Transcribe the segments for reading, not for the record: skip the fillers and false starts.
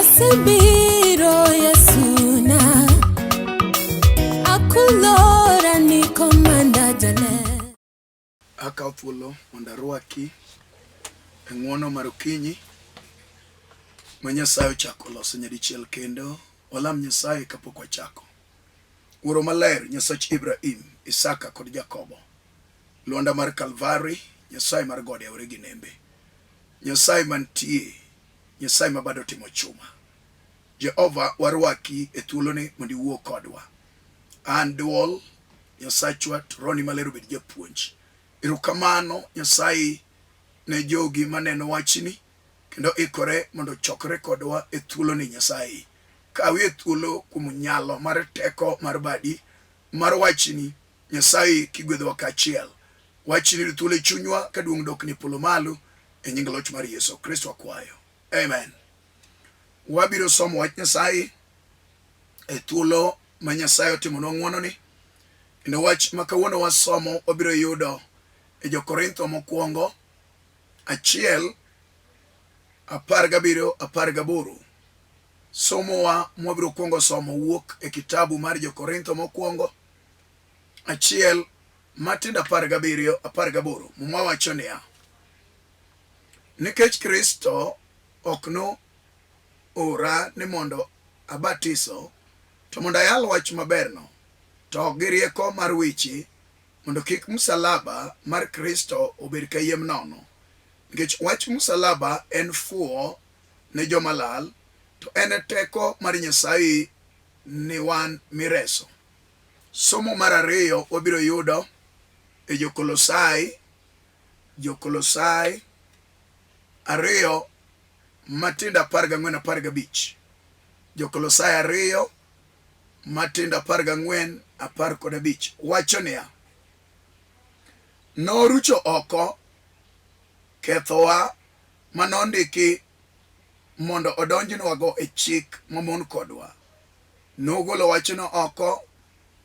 Asebiro Yesuna, akulora ni komanda jaler. Akawo thuolo mondo arwaki e ng'wono mar okinyi ma Nyasaye ochako loso nyadichiel kendo walam Nyasaye kapok wachako. Wuoro maler, Nyasach Ibrahim, Isaka kod Jakobo, Lwanda mar Kalvari, Nyasaye mar gode aore gi nembe, Nyasaye mantie, Nyasaye ma bado timo chuma. Jehova warwaki e thuoloni mondo iwuo kodwa. An duol Nyasachwa to Rohoni Maler obed japuonj. Erokamano Nyasaye ne jogi maneno wachni kendo ikore mondo ochokre kodwa e thuoloni Nyasaye. Kawie thuolo kuom nyalo mar teko mar badi mar wachni Nyasaye kigwedhowa kaachiel. Wachni yud thuolo e chunywa ka duong' dok ni polo malo e nying loch mar Yesu Kristo akwayo. Amen. Wabiro somo wach Nyasaye e thuolo ma Nyasaye otimonwa ng'wononi. Kendo wach ma kawuono wasomo wabiro yudo e Jokorintho mokwongo achiel 17 18. Somowa mwabiro kwongo somo wuok e kitabu mar Jokorintho mokwongo achiel matindo 17 18. Muma wacho niya, nikech Kristo ok no ora ni mondo abatiso, to mondo ayal wach maberno, to ok gi rieko mar weche, mondo kik msalaba mar Kristo obed kayiem nono. Nikech wach msalaba en fuwo ne joma lal, to en teko mar Nyasaye ni wan mireso. Somo mar ariyo wabiro yudo e Jokolosai, Jokolosai ariyo matindo 14 15. Jokolosai ariyo matindo 14 15 wacho niya, norucho oko kethowa ma nondiki mondo odonjnwago e chik mamon kodwa. Nogolo wachno oko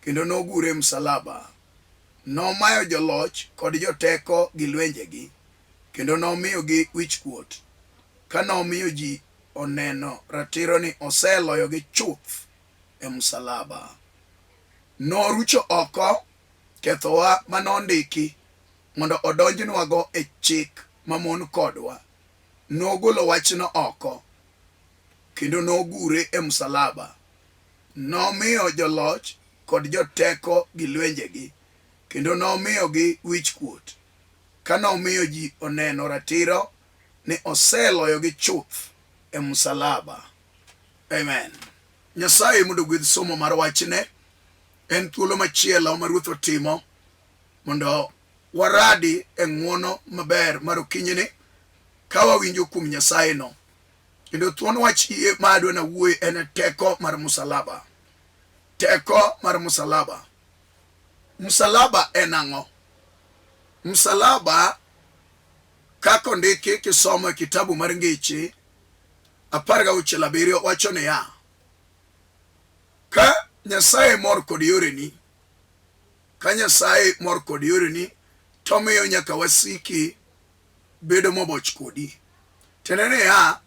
kendo nogure e msalaba. Nomayo joloch kod joteko gi lwenjegi kendo nomiyogi wichkuot, ka nomiyo ji oneno ratiro ni oseloyogi chuth e msalaba. Norucho oko kethowa ma nondiki mondo odonjnwago e chik mamon kodwa. Nogolo wachno oko kendo nogure e msalaba. Nomiyo joloch kod joteko gi lwenjegi kendo nomiyogi wichkuot, ka nomiyo ji oneno ratiro ni oseloyogi chuth e msalaba. Amen. Nyasaye mondo ogwedh somo mar wachne. En thuolo machielo ma Ruoth otimo mondo waradi e ng'wono maber mar okinyini ka wawinjo kuom Nyasaye no. Kendo thuon wach iye ma adwa nawuoye en teko mar msalaba. Teko mar msalaba. Msalaba en ang'o? Msalaba kaka ondiki kisomo e kitabu mar Ngeche 16 7 wacho niya, ka Nyasaye mor kod yoreni, ka Nyasaye mor kod yoreni, to omiyo nyaka wasiki bedo moboch kodi. Tiende niya,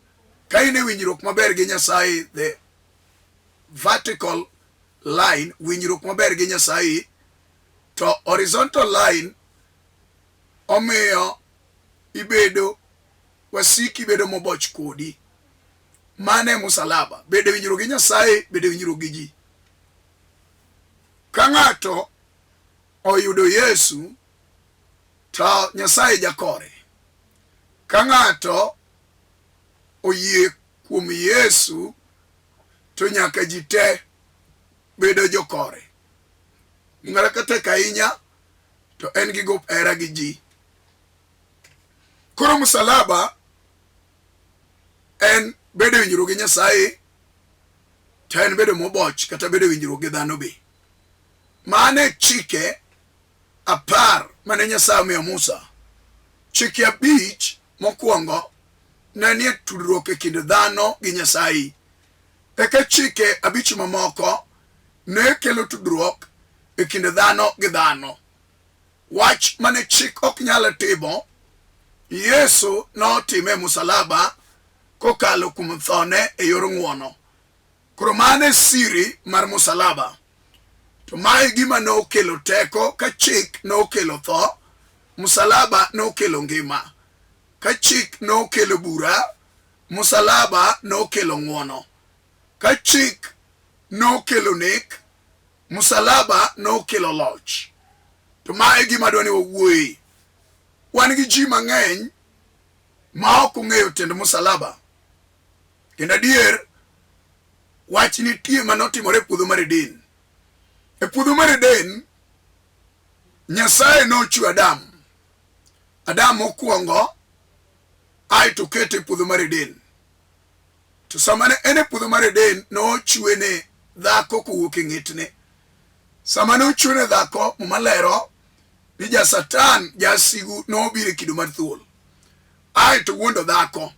ka in e winjruok maber gi Nyasaye, the vertical line, winjruok maber gi Nyasaye, to horizontal line omiyo ibedo wasiki bedo moboch kodi. Mano e musalaba, bedo e winjruok gi Nyasaye, bedo e winjruok gi ji. Ka ng'ato oyudo Yesu to Nyasaye jakore. Ka ng'ato oyie kuom Yesu to nyaka ji te bedo jokore. Ng'at ka tek ahinya to en gi gop hera gi ji. Koro msalaba en bedo e winjruok gi Nyasaye to en bedo moboch kata bedo e winjruok gi dhano be. Mano e chike 10 mane Nyasaye omiyo Musa. Chike 5 mokwongo ne nie tudruok e kind dhano gi Nyasaye. Eka chike 5 mamoko ne kelo tudruok e kind dhano gi dhano. Wach mane chik ok nyal timo, Yesu notime e musalaba kokalo kuom thone e yor ng'wono. Koro mano e siri mar musalaba. To mae gima nokelo teko ka chik nokelo tho, musalaba nokelo ngima. Ka chik nokelo bura, musalaba nokelo ng'wono. Ka chik nokelo nek, musalaba nokelo loch. To mae gima adwa ni wawuoye. Wan gi ji mang'eny ma ok ong'eyo tiend musalaba. Kendo adier wach nitie ma notimore e puodho mar Eden. E puodho mar Eden, Nyasaye nochwe Adam. Adam mokwongo ae to kete e puodho mar Eden. To sama ne en e puodho mar Eden, nochwene dhako kowuok e ng'etne. Sama nochwene dhako, Muma lero ni ja Satan, jasigu nobiro e kido mar thuol. Ae to wuondo dhako.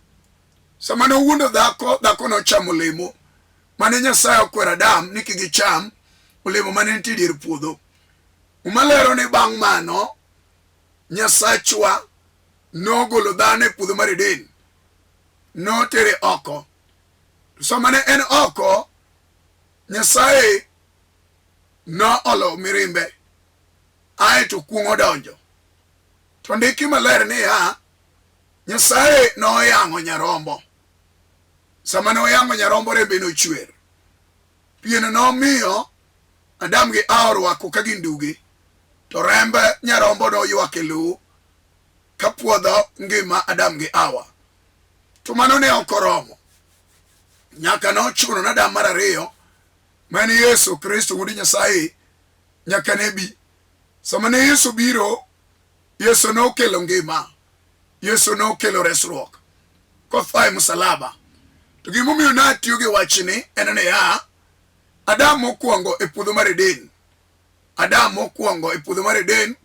Sama nowuondo dhako, dhako nochamo olemo mane Nyasaye okwero Adam ni kik gicham olemo mane nitie dier puodho. Muma lero ni bang' mano Nyasachwa nogolo dhano e puodho mar Eden, notere oko. To sama ne en oko, Nyasaye noolo mirimbe, ae to kuong' odonjo. To ndiki maler niya, Nyasaye noyang'o nyarombo. Sama noyang'o nyarombo rembe nochwer. Pieno nomiyo Adam gi Hawa orwako ka gin duge. To remb nyarombo noywak e lowo ka puodho ngima Adam gi Hawa. To mano ne ok oromo. Nyaka nochuno ni Adam mar ariyo ma en Yesu Kristo Wuod Nyasaye nyaka ne bi. Sama ne Yesu biro, Yesu nokelo ngima. Yesu nokelo resruok kotho e msalaba. To gimomiyo natiyo gi wachni en niya, Adam mokwongo e puodho mar Eden, Adam mokwongo e puodho mar Eden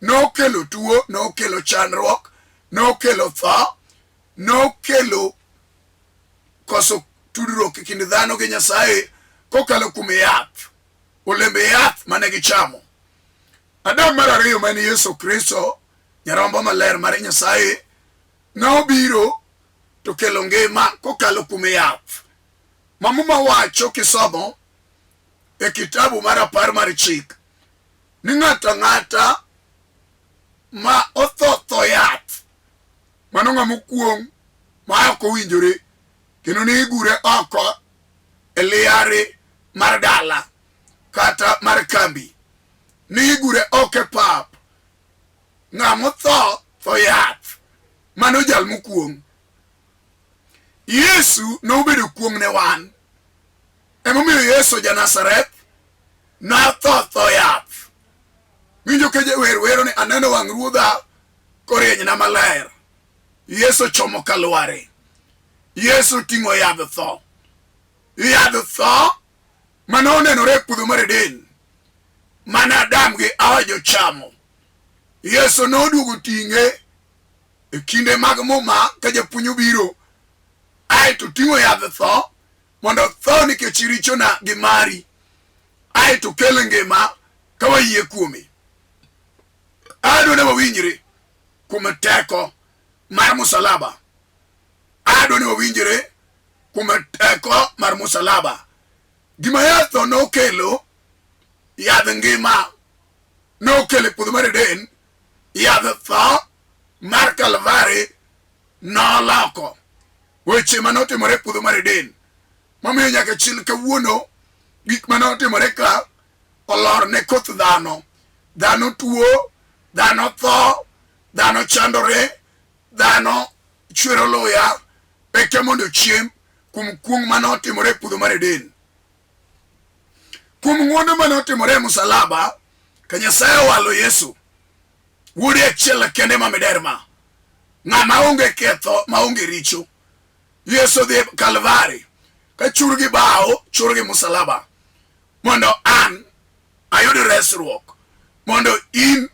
nokelo tuo, nokelo chandruok, nokelo tho, nokelo koso tudruok e kind dhano gi Nyasaye kokalo kuom yath, olembe yath mane gichamo. Adam mar ariyo ma en Yesu Kristo, nyarombo maler mar Nyasaye, nobiro to kelo ngima kokalo kuom yath. Ma Muma wacho kisomo e kitabu mar apar mar chik ni ng'ato ang'ata ma otho tho yath, mano ng'ama okuong' ma ok owinjore kendo ne igure oko e liare mar dala kata mar kambi. Ne igure oko e pap. Ng'ama otho tho yath, mano jal mokuong'. Yesu nobedo kuong' ne wan. Emomiyo Yesu ja Nazareth notho tho yath. Winjo ka jawer wero ni aneno wang' Ruodha korienyna maler. Yesu chomo Kalwari. Yesu ting'o yadh tho. Yadh tho mane onenore e puodho mar Eden mane Adam gi Hawa jochamo. Yesu noduogo ting'e e kinde mag Muma ka japuonj obiro ae to ting'o yadh tho mondo otho nikech richona gi mari ae to kel ngima ka wayie kuome. Adwa ni wawinjre kuom teko mar musalaba. Adwa ni wawinjre kuom teko mar musalaba. Gima yath tho nokelo, yadh ngima nokelo e puodho mar Eden, yadh tho mar Kalvari noloko weche mane otimore e puodho mar Eden, momiyo nyaka chil kawuono gik mane otimore ka olor ne koth dhano. Dhano tuo, dhano tho, dhano chandore, dhano chwero luya eka mondo ochiem kuom kuong' mane otimore e puodho mar Eden. Kuom ng'wono mane otimore e musalaba, ka Nyasaye owalo Yesu, wuode achiel kende ma miderma, ng'ama onge ketho, ma onge richo. Yesu dhi Kalvari, ka chur gi bao, chur gi musalaba, mondo an ayud resruok, mondo in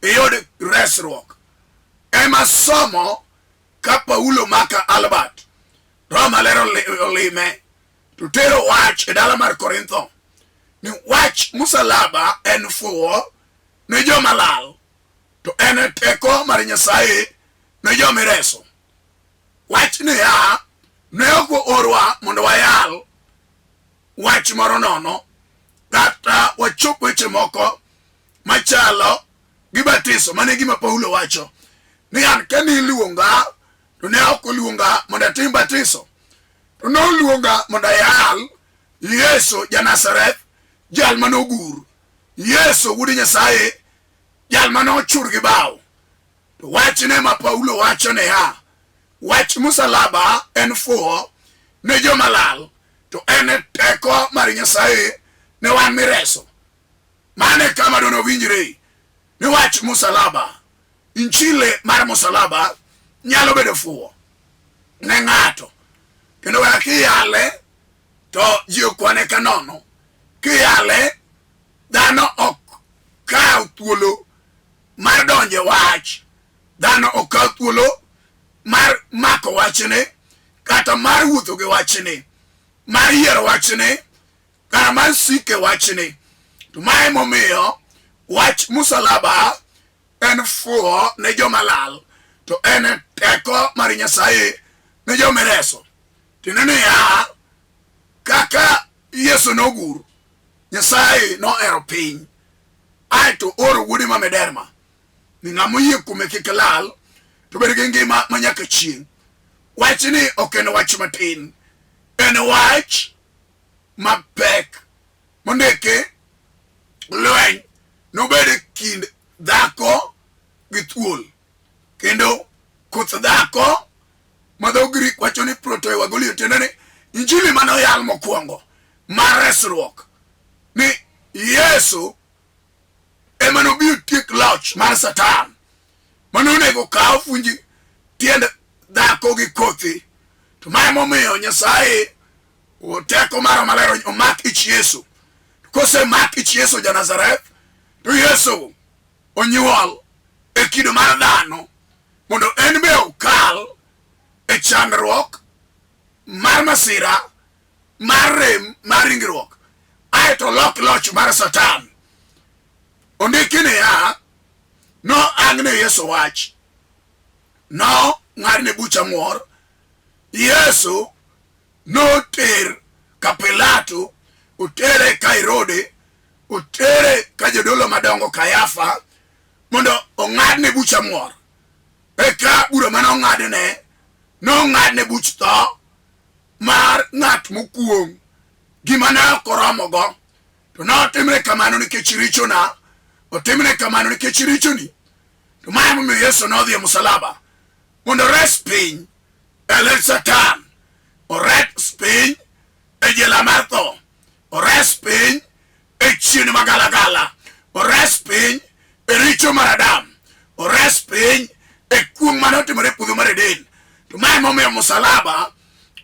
iyud resruok. Ema somo ka Paulo maka Albert, Roho Maler olime, to tero wach e dala mar Korintho ni wach musalaba en fuwo ne joma lal, to en teko mar Nyasaye ne joma ireso. Wach niya, Ne ok oorwa mondo wayal wach moro nono kata wachop weche moko machalo gi batiso. Mano e gima Paulo wacho ni an ka niluonga to ne ok oluonga mondo atim batiso, to noluonga mondo ayal Yesu ja Nazareth, jal mane ogur, Yesu wuod Nyasaye, jal mane ochur gi bao. To wachne ma Paulo wacho niya, wach musalaba en fuwo ne joma lal, to en teko mar Nyasaye ne wan mireso. Mano e kama dono winjre ni wach musalaba, injili mar musalaba nyalo bedo fuwo ne ng'ato, kendo kata kiyale to ji okwane ka nono. Kiyale dhano ok kaw thuolo mar donjo e wach, dhano ok kaw thuolo mar mako wachni kata mar wuotho gi wachni, mar yiero wachni kata mar sike wachni. To mae momiyo wach musalaba en fuwo ne joma lal, to en teko mar Nyasaye ne joma ireso. Tiende niya, kaka Yesu nogur, Nyasaye nohero piny aeto oro wuode ma miderma ni ng'ama oyie kuome kik lal to bed gi ngima ma nyaka chieng'. Wachni ok en wach matin, en wach mapek mondiki lweny nobed e kind dhako gi thuol, kendo koth dhako ma dho Grik wacho ni protoewagolio, tiende ni injili mane oyal mokwongo mar resruok ni Yesu ema nobi otiek loch mar Satan mane onego kaw funji tiend dhako gi kothi. To ma emomiyo Nyasaye teko mar Maler omak ich Yesu. Kosemak ich Yesu ja Nazareth, to Yesu onyuol e kido mar dhano mondo en be okal e chandruok mar masira mar rem mar ringruok, aeto lok loch mar Satan. Ondiki niya, noangne Yesu wach, nong'adne bucha muor, Yesu noter ka Pilato, otere ka Herode, otere ka jodolo madongo Kayafa mondo ong'adne bucha muor. Eka bura mane ong'adne, nong'adne buch tho mar ng'at mokuong'. Gima ne ok oromogo, to notimre kamano nikech richona, otimre kamano nikech richoni. To ma emomiyo Yesu nodhi e musalaba mondo ores piny e lwet Satan, ores piny e jela mar tho, ores piny e chien magalagala, ores piny e richo mar Adam, ores piny e kuong' mane otimore e puodho mar Eden. To ma emomiyo musalaba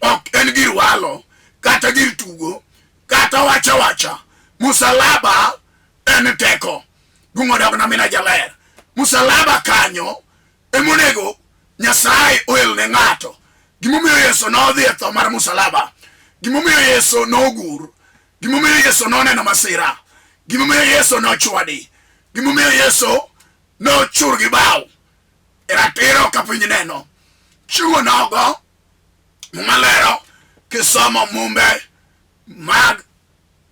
ok en gir walo kata gir tugo kata wacha wacha. Musalaba en teko. Gung'o dok na mina jaler. Musalaba kanyo emonego Nyasaye oel ne ng'ato. Gimomiyo Yesu nodhi e tho mar musalaba, gimomiyo Yesu nogur, gimomiyo Yesu noneno masira, gimomiyo Yesu nochwadi, gimomiyo Yesu nochur gi bao e ratiro ka piny neno. Chiwo nogo Muma lero kisomo mumbe mag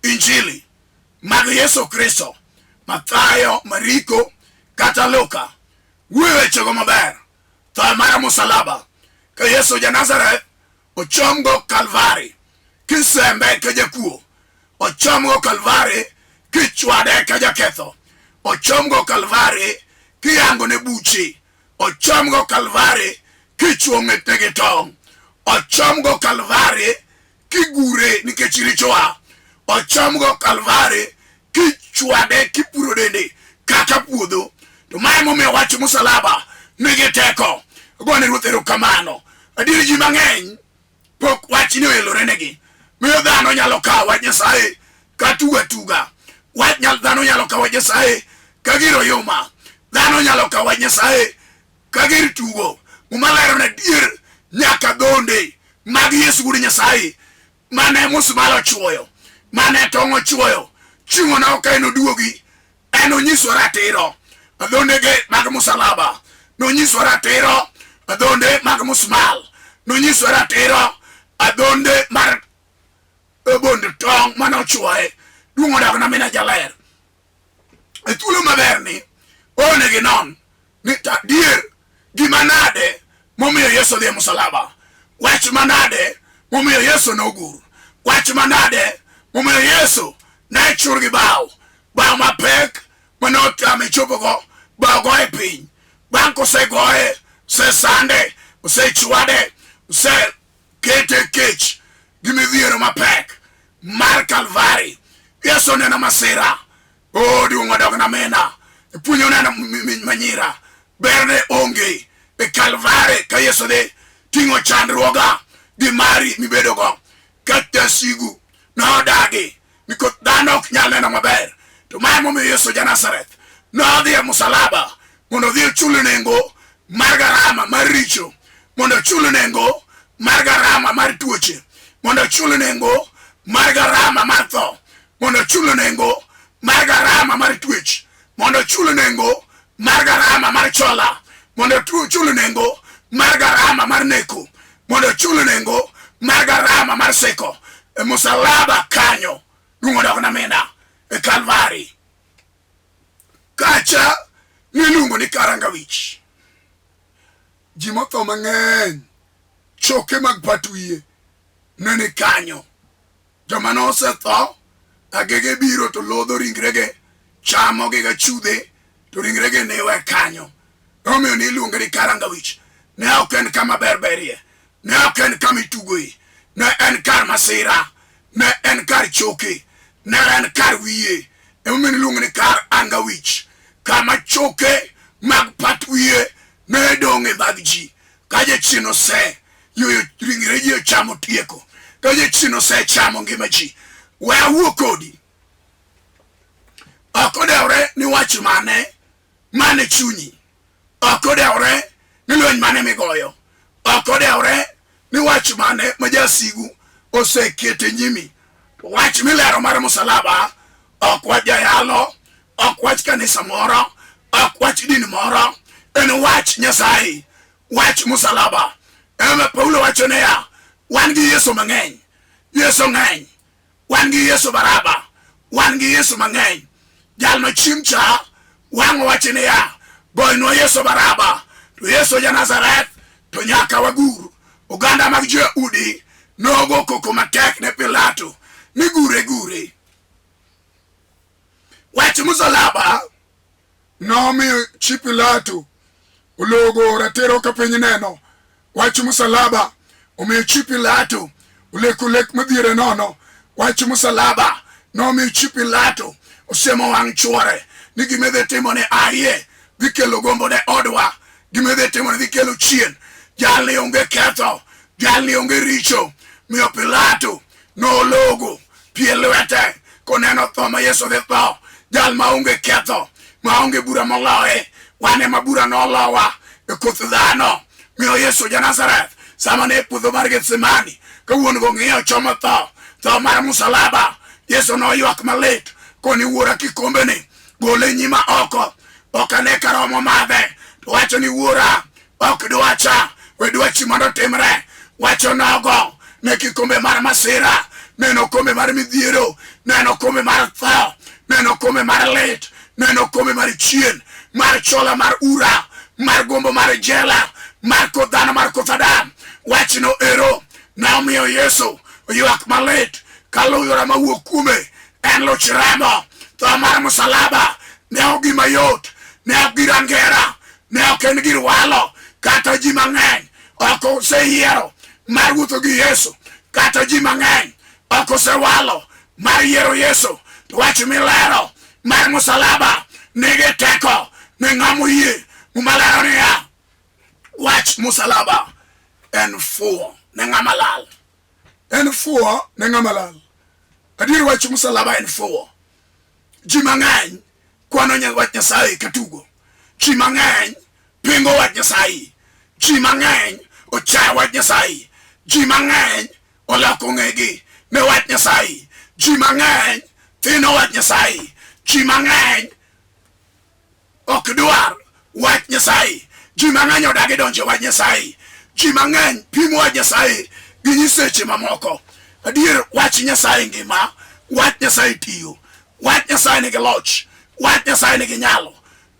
Injili mag Yesu Kristo, Mathayo, Mariko kata Luka, wuoyo wechego maber. Tho mar musalaba ka Yesu ja Nazareth ochomgo Kalvari kisembe ka jakuo, ochomgo Kalvari kichwade ka jaketho, ochomgo Kalvari kiyangone buchi, ochomgo Kalvari kichwo ng'etne gi tong', ochomgo Kalvari kigure nikech richowa, ochomgo Kalvari kichwade kipuro dende kaka puodho. To ma emomiyo wach musalaba nigi teko. Agone Ruoth erokamano. Adier ji mang'eny pok wachni oelorenegi, miyo dhano nyalo kawo wach Nyasaye ka tuga tuga. Wach nyal dhano nyalo kawo wach Nyasaye ka gir oyuma. Dhano nyalo kawo wach Nyasaye ka gir tugo. Muma lero na dier nyaka gonde mag Yesu wuod Nyasaye mane musmal ochuoyo, mane tong' ochuoyo, chieng'ono ka enoduogi enonyiswa ratiro adhondege mag musalaba, nonyiswa ratiro adhonde mag musmal, nonyiswa ratiro Adhonde mar bond tong' mane ochwoye duong' odak na mina jaler. E thuolo maber ni onego inon ni to adier gima nade momiyo Yesu odhi e musalaba, wach manade momiyo Yesu nogur, wach manade momiyo Yesu ne chur gi bao, bao mapek mane otame chopogo, bao goye piny. Bang' kosegoye, osesande, osechwade, osekete kech gi midhiero mapek mar Kalvari. Yesu oneno masira. O duong' odok na mina. Puonj oneno manyira. Berne onge e Kalvari ka Yesu dhi ting'o chandruoga gi mari mibedogo. Kata sigu nodagi nikech dhano ok nyal neno maber. To ma emomiyo Yesu ja Nazareth nodhi e musalaba mondo odhi ochul nengo mar garama mar richo, mondo ochul nengo mar garama mar tuoche, mondo ochul nengo mar garama mar tho, mondo ochul nengo mar garama mar twech, mondo ochul nengo mar garama mar chola, mondo ochul nengo mar garama mar neko, mondo ochul nengo mar garama mar seko e musalaba kanyo. Duong' odok na mina e Kalvari. Kacha niluongo ni karanga wich. Ji motho mang'eny, choke mag pat wiye ne ni kanyo. Joma nosetho, agege biro to lodho ringrege, chamogi ga chudhe, to ringrege ne we kanyo. Emomiyo niluonge ni karanga wich. Ne ok en kama ber berie, ne ok en kama itugoe, ne en kar masira, ne en kar choke, ne en kar wiye. Emomiyo niluonge ni kar anga wich, kama choke mag pat wiye ne dong' e bag ji. Ka jachien ose yueyo ringre ji ochamo tieko, ka jachien osechamo ngima ji, we awuo kodi. Ok odewre ni wach mane mane chunyi, ok odewre ni lweny mane migoyo, ok odewre ni wach mane ma jasigu oseketo e nyimi. To wach milero mar musalaba ok wach jayalo, ok wach kanisa moro, ok wach din moro, en wach Nyasaye, wach musalaba. Ema Paulo wacho niya, wan gi Yesu mang'eny, Yesu ng'eny, wan gi Yesu Baraba, wan gi Yesu mang'eny. Jal ma chieng' cha wang' owacho niya, goynwa Yesu Baraba, to Yesu ja Nazareth to nyaka wagur. Oganda mag jo-Yahudi nogo koko matek ne Pilato ni gure gure. Wach musalaba nomiyo chi Pilato ologo ratiro ka piny neno. Wach musalaba omiyo chi Pilato oleko lek modhiere nono. Wach musalaba nomiyo chi Pilato osiemo wang' chuore ni gima idhi timo ne aye dhi kelo gombo ne odwa, gima idhi timo ne dhi kelo chien. Jalni onge ketho, jalni onge richo. Miyo Pilato nologo pie lwete koneno tho ma Yesu dhi tho, jal ma onge ketho, ma onge bura moloye, wan ema bura nolowa e koth dhano. Miyo Yesu ja Nazareth sama ne e puodho mar Gethsemane ka wuon go ng'iyo chomo tho, tho mar musalaba, Yesu noywak malit koni wuora kikombeni gole nyima oko, ok ane ka romo madhe. To wacho ni wuora ok dwacha, we dwachi mondo otimre. Wacho nogo ne kikombe mar masira, neno kombe mar midhiero, neno kombe mar tho, neno kombe mar lit, neno kombe mar chien, mar chola mar ura, mar gombo mar jela, mar koth dhano mar koth Adam. Wachno ero nomiyo Yesu oywak malit kaluyora mawuok kuome en luch remo. Tho mar musalaba ne ok gima yot, ne ok gir angera, ne ok en gir walo. Kata ji mang'eny ok oseyiero mar wuotho gi Yesu, kata ji mang'eny ok osewalo mar yiero Yesu. To wach milero mar musalaba nigi teko ne ng'ama oyie. Muma lero niya, wach musalaba en fuwo ne ng'ama lal. En fuwo ne ng'ama lal. Adier wach musalaba en fuwo. Ji mang'eny kwano wach Nyasaye ka tugo. Ji mang'eny pingo wach Nyasaye. Ji mang'eny ochayo wach Nyasaye. Ji mang'eny oloko ng'egi ne wach Nyasaye. Ji mang'eny thino wach Nyasaye. Ji mang'eny ok dwar wach Nyasaye. Ji mang'eny odagi donjo wach Nyasaye. Ji mang'eny pimo wach Nyasaye gi nyiseche mamoko. Adier wach Nyasaye ngima, wach Nyasaye tiyo, wach Nyasaye nigi loch, wach Nyasaye nigi nyalo.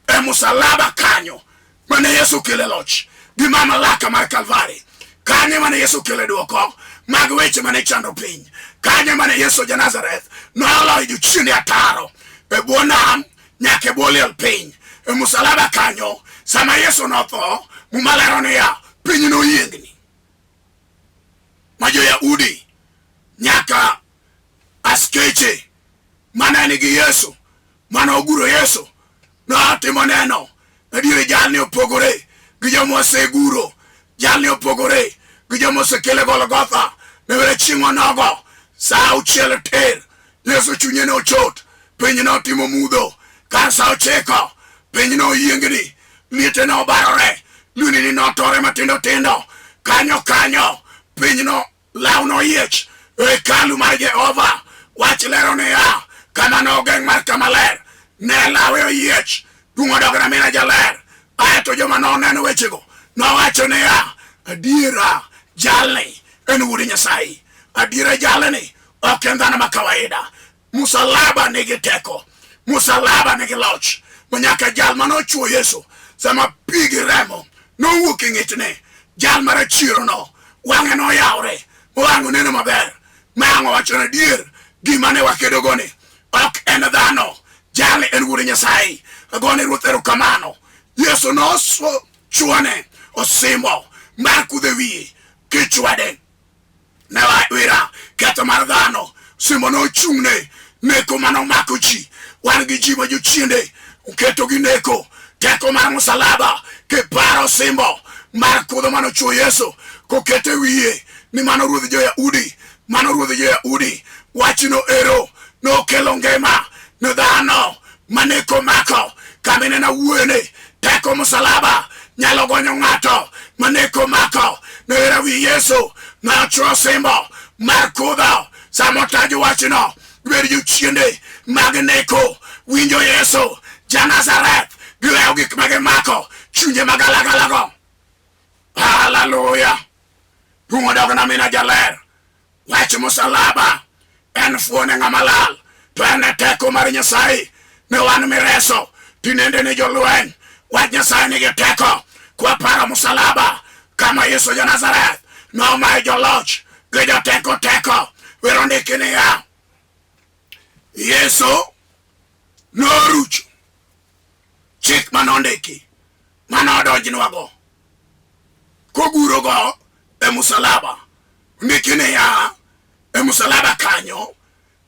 E musalaba kanyo mane Yesu okele loch gi mamlaka mar Kalvari, kanyo mane Yesu okele dwoko mag weche mane chando piny, kanyo mane Yesu ja Nazareth noloyo jochiende ataro e bwo nam nyaka e bwo liel piny. E musalaba kanyo sama Yesu notho, Muma lero niya, piny noyiengni ma jo-Yahudi nyaka askeche mane nigi Yesu mane oguro Yesu notimo neno adier jalni opogore gi joma oseguro jalni opogore gi joma osekele Golgotha newere chieng' onogo saa auchiel tir Yesu chunye nochot piny notimo mudho kar saa ochiko piny noyiengni liete nobarore lwendni notore matindo tindo kanyo kanyo piny no law noyiech e hekalu mar Jehova wach lero niya kama nogeng' mar kama ler ne lawe oyiech duong' odog na mina jaler aeto joma noneno wechego nowacho niya adiera jalni en wuod Nyasaye adiera jalni ok en dhano ma kawaida Musalaba nigi teko, musalaba nigi loch ma nyaka jal mane ochuo Yesu sama pi gi remo nowuok e ng'etne, jal marachierono wang'e noyawre mowang' oneno maber ma ang' owacho ni adier gima ne wakedogoni ok en dhano, jalni en wuod Nyasaye. Agone Ruoth erokamano. Yesu nochuone osimbo mar kudho e wiye kichwade ne wira ketho mar dhano simo nochung'ne neko mane omako ji wan gi ji ma jochiende oketo gi neko teko mar musalaba kiparo simbo mar kudho mane ochuo Yesu kokete wiye ni mano ruodh jo-Yahudi mano ruodh jo-Yahudi wachno ero nokelo ngima ne dhano maneko mako kama inena wuoyone teko msalaba nyalo gonyo ng'ato maneko mako newera wi Yesu nochwo simbo mar kudho sama otajo wachno bed jochiende mag neko winjo Yesu ja Nazareth giweyo gik ma gimako chunje magalagalago haleluya duong' odogna mina jaler Wach musalaba en fuone ng'ama lal, to en e teko mar Nyasaye ne wan mireso. Tinende ni jolweny, wach Nyasaye nigi teko. Kwaparo musalaba kama Yesu ja Nazareth nomayo joloch gi joteko teko. Wero ndiki niya, Yesu norucho chik manondiki manodonjnwago kogurogo e musalaba. Ndiki niya, e musalaba kanyo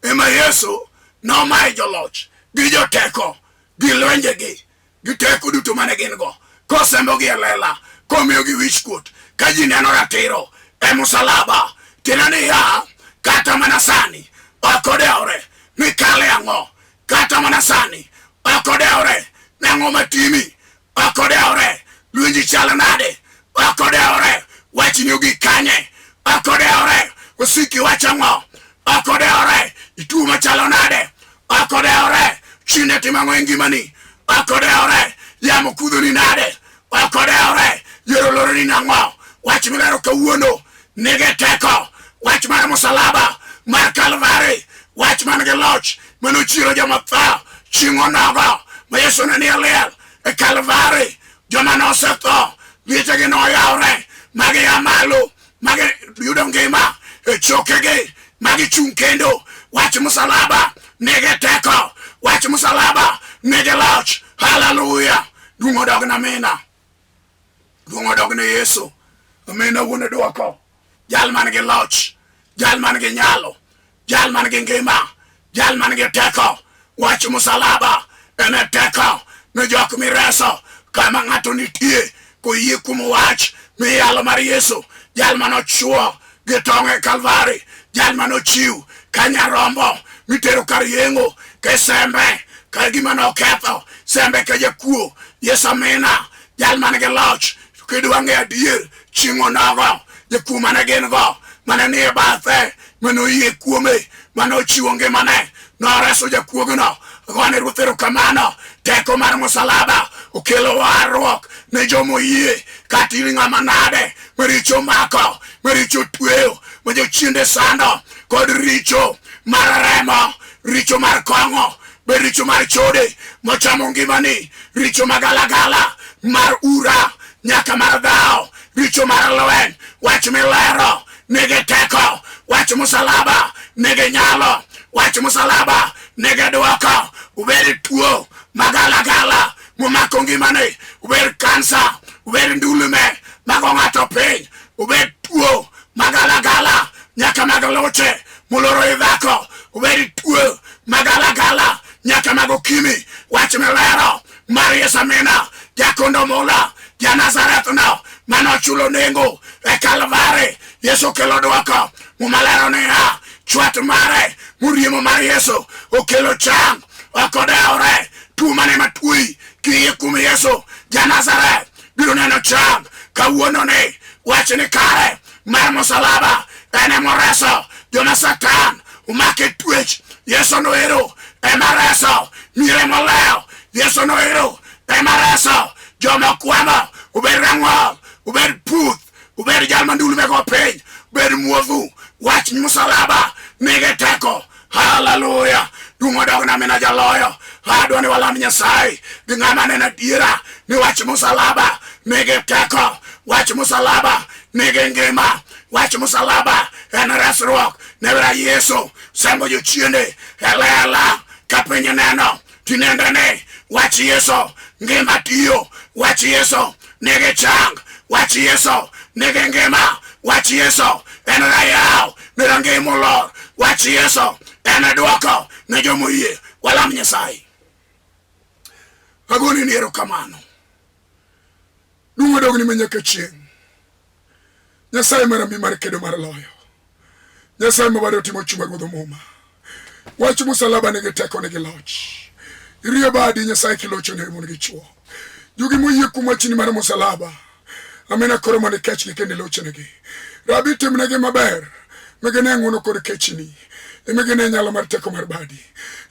ema Yesu nomaye joloch gi joteko gi lwenjegi gi teko duto mane gin go kosembogi e lela komiyogi wichkuot ka ji neno ratiro e musalaba. Tiende niya, kata mana sani ok odewore ni kale ang'o, kata mana sani ok odewore ni ang'o matimi ok odewore lwenji chalo nade ok odewore wachni ogik kanye ok odewore osiki wach ang'o ok odewore ituo machalo nade ok odewore chine timo ang'o e ngimani ok odewore yamo kudhoni nade ok odewore yoro loroni nang'o wach milero kawuono nigi teko wach mar musalaba mar kalvari wach man gi loch manochiero joma tho chieng' onogo ma yesu ne nie liel e kalvari joma nosetho lietegi noyawre ma gia malo ma giyudo ngima e chokegi ma gichung' kendo wach musalaba nigi teko wach musalaba nigi loch haleluya duong' odog na mina Duong' odog ne Yesu. Amina wuon dwoko. Jal man gi loch, jal man gi nyalo, jal man gi ngima, jal man gi teko. Wach musalaba en e teko ne jok mireso kama ng'ato nitie koyie kuom wach miyalo mar Yesu, jal mane ochuo gi tong' e Kalvari, jal mane ochiw ka nyarombo mitero kar yeng'o kisembe ka gima noketho sembe ka jakuo. Yesu amina, jal man gi loch kidwa ng'eyo adier chieng' onogo jakuo mane gin go mane nie bathe mane oyie kuome mane ochiwo ngimane noreso jakuogno. Agone Ruoth erokamano. Teko mar musalaba okelo warruok ne joma oyie. Kata in ng'ama nade ma richo omako, ma richo otweyo, ma jochiende sando kod richo mar remo, richo mar kong'o, be richo mar chode mochamo ngimani, richo magalagala mar ura nyaka mar dhawo, richo mar lweny, wach milero nigi teko, wach musalaba nigi nyalo, wach musalaba nigi dwoko. Ubed tuo magalagala momako ngimani, ubed kansa, ubed ndulume mago ng'ato piny, ubed tuo magalagala nyaka mag luche moloro i dhako, ubed tuo magalagala nyaka mag okimi. Wach milero mar Yesu Amina jakondo mula ja Nazareth no mane ochulo nengo e Kalvari. Yesu okelo dwoko. Muma lero niya, chwat mare moriemo mar Yesu okelo chang. Ok odewore tuo mane matui kiyie kuom Yesu ja Nazareth biro neno chang. Kawuono ni wach ni kare mar musalaba en emoreso joma Satan omake twech. Yesu noero ema reso miere molewo. Yesu noero ema reso joma okwamo, obed rang'ol, obed puth, obed jal mandulme go piny, obed muofu. Wach musalaba nigi teko. Haleluya! Duong' odogna mina jaloyo. Adwa ni walam Nyasaye gi ng'ama neno adiera ni wach musalaba nigi teko. Wach musalaba nigi ngima. Wach musalaba en resruok. Ne wera Yesu sembo jochiende e lela ka piny neno tinende ni wach Yesu ngima tiyo. Wach Yesu nigi chang. Wach Yesu nigi ngima. Wach Yesu en rayaw ne rangeye molor. Wach Yesu en dwoko ne jomoyie. Walam Nyasaye. Agoni ni erokamano. Duong' odogni ma nyaka chieng'. Nyasaye mar ami mar kedo mar loyo. Nyasaye ma bade otimo chuma ruodh muma. Wach musalaba nigi teko nigi loch. Iriyo badi Nyasaye kilocho ne mon gi chwo. Jogi moyie kuom wachni mar musalaba. Amina koro mondo ikechgi kendo ilochnegi. Rabi timnegi maber. Migine ng'wono kod kechni. Imigine nyalo mar teko mar badi.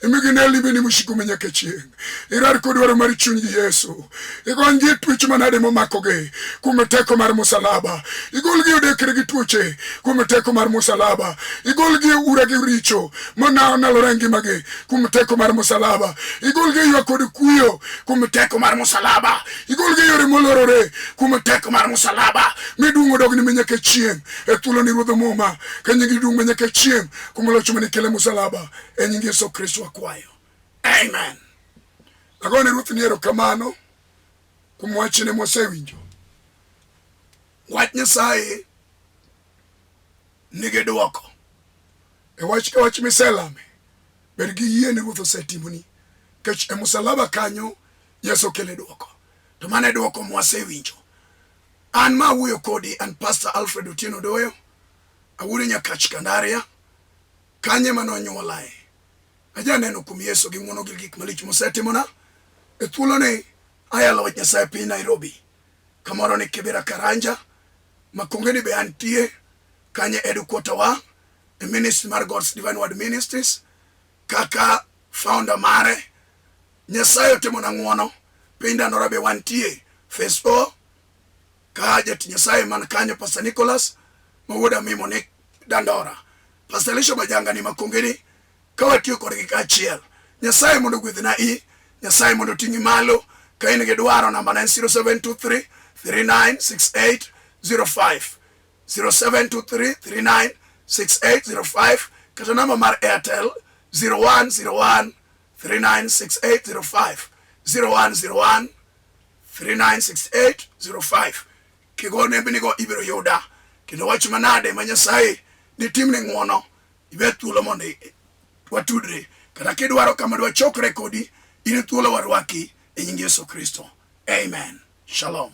Imigine limbeni mosiko ma nyaka chieng'. Irar kod dwaro mar chunygi Yesu. Igonygi e twech manade momakogi kuom teko mar musalaba. Igolgi e odekre gi tuoche kuom teko mar musalaba. Igolgi e ura gi richo manalore e ngimagi kuom teko mar musalaba. Igolgi e ywak kod kuyo kuom teko mar musalaba. Igolgi e yore molorore kuom teko mar musalaba. Mi duong' odogni ma nyaka chieng' e thuoloni Ruodh Muma. Ka nyingi duong' ma nyaka chieng' kuom loch mane ikelo e musalaba. E nying Yesu Kristo akwayo. Amen. Agone Ruoth ni erokamano kuom wachne mwasewinjo. Wach Nyasaye nigi dwoko. E wach ka wach miselame, bed gi yie ni Ruoth osetimoni. Nikech e musalaba kanyo Yesu okele dwoko. To mano e dwoko mwasewinjo. An ma awuoyo kodi an Pastor Alfred Otieno Doyo, awuoyo Nyakach Kandaria, kanye mane onyuolae. Ajaneno kuom Yesu gi ng'wono gi gik malich mosetimona. E thuoloni ayalo wach Nyasaye piny Nairobi, kamoro ni Kibera Karanja, Makongeni be antie, kanye headquarter wa e ministry mar God's Divine Word Ministries kaka founder mare. Nyasaye otimona ng'wono, piny Dandora be wantie, phase 4 ka jatich Nyasaye man kanyo Pastor Nicholas ma wuod Amimo ni Dandora. Pastor Elisha Majanga ni Makongeni ka watiyo kodgi kaachiel. Nyasaye mondo ogwedhna i, Nyasaye mondo oting'i malo. Ka in gi dwaro namba na en 0723 3968 05 0723 396805 kata namba mar Airtel 0101 396805 0101 396805 kigo nembnigo ibiro yuda kendo wach manade ma Nyasaye ditimni ng'wono ibed thuolo mondo watudre kata kidwaro kama dwachokre kodi in thuolo warwaki e nying Yesu Kristo. Amen. Shalom.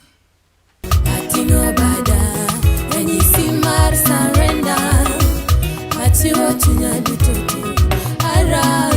Ating'o bada ranyisi mar surrender, achiwo chunya duto te, arami.